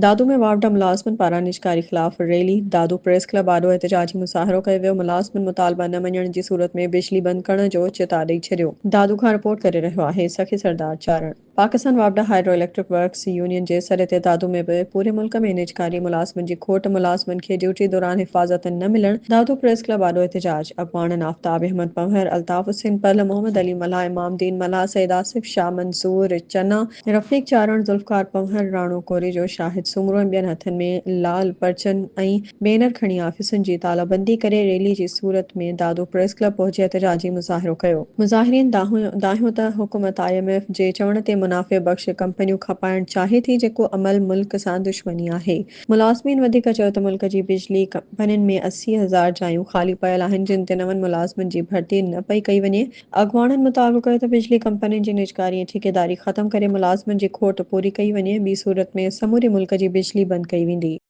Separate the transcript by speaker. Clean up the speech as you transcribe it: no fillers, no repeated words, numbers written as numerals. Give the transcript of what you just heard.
Speaker 1: دادو ۾ واپڊا ملازمن پاران نجڪاري خلاف ريلي، دادو پريس ڪلب آڏو احتجاجي مظاهرو ڪيو ويو، ملازمن مطالبا نه مڃڻ جي صورت ۾ بجلي بند ڪرڻ جو چتاء ڏئي ڇڏيو. دادو کان رپورٽ ڪري رهيو آهي سخي سردار چارڻ. پاڪستان واپڊا هائيڊرو اليڪٽرڪ ورڪس يونين جي سڏ تي دادو ۾ به پوري ملڪ ۾ نجڪاري ملازمن جي کوٽ، ملازمن کي ڊيوٽي دوران حفاظت نه ملڻ، دادو پريس ڪلب آڏو احتجاج، اڳواڻن آفتاب احمد پنهور، الطاف حسين پلهه، محمد علي ملاح، امام دين ملاح، سيد آصف شاهه، منظور چنا، رفيق چارڻ، ذوالفقار پنهور، راڻو ڪوريجو، شاهد سومرو ۽ ٻين هٿن ۾ لال پرچن ۽ بينر کڻي آفيسن جي تالا بندي ڪري ريلي جي صورت ۾ دادو پريس ڪلب پهچي احتجاجي مظاهرو ڪيو. مظاهرين دانهيو ته حڪومت I M F جي چوڻ تي منافعي بخش ڪمپنيون کپائڻ چاهي ٿي جيڪو عمل ملڪ سان دشمني آهي. ملازمين وڌيڪ چيو ته ملڪ جي بجلي ڪمپنين ۾ 80,000 جايون خالي پيل آهن جن تي نون ملازمن جي ڀرتي نه پئي ڪئي وڃي. اڳواڻن مطالبو ڪيو ته بجلي ڪمپنين جي نجڪاري ۽ ٺيڪيداري ختم ڪري ملازمن جي کوٽ پوري ڪئي وڃي، ٻي صورت ۾ سموري ملڪ جي بجلي بند ڪئي ويندي.